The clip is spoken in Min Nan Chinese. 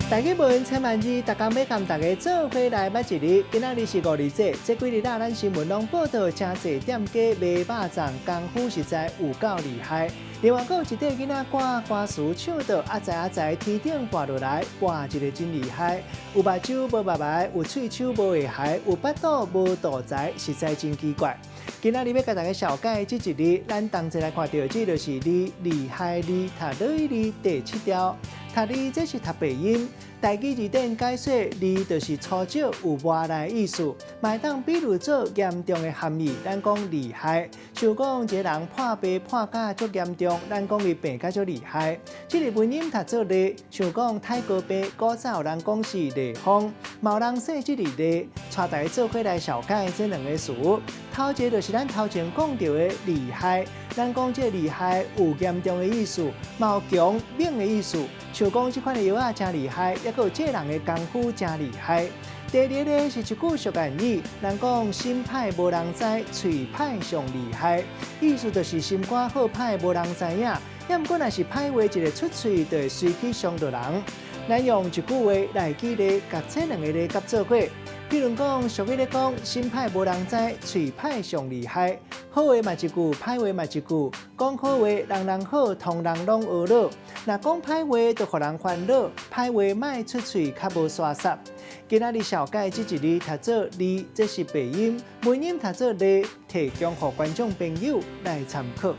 大家無千萬字，逐工欲共大家做伙來捌一字。今仔日是五二節，這幾日啦，咱新聞攏報道誠濟店家賣肉粽，功夫實在有夠厲害。另外，閣有一塊囡仔歌歌詞唱到阿在阿在天頂跋落來，哇，這個真厲害！有目睭無目眉，有喙鬚無下頦，有腹肚無肚臍，實在真奇怪。今仔日欲共大家紹介這一字，咱同齊來看著，這就是字厲害字讀落去字第七條。讀字這是讀白音，台語字典解說，厲就是粗少有外來意思，嘛會當比喻做嚴重的含義。咱講厲害，像講一個人破病破甲足嚴重，咱講伊病甲足厲害。這个文音讀做厲，像講泰國病，古早有人講是類風，嘛有人說這个厲，帶大家做伙來紹介這兩個詞。頭一个就是咱頭前講著的厲害，咱講這個厲害有嚴重的意思，嘛有強猛的意思。像講這款的藥仔誠厲害，抑閣有這人的功夫誠厲害。第二个是一句俗諺語，人講心歹無人知，喙歹上厲害，意思就是心肝好歹無人知影，抑毋過若是歹話一个出喙，就會隨去傷著人。咱用一句話來舉例，共這兩个字夾做伙。比如講，俗語咧講，心歹無人知，喙歹上厲害。好話嘛一句，歹話嘛一句。講好話，人人好，同人攏呵咾。若講歹話，就予人煩惱。歹話莫出喙，較無沙澀。今仔日紹介這一字讀做厲，這是白音；文音讀做厲，提供予觀眾朋友來參考。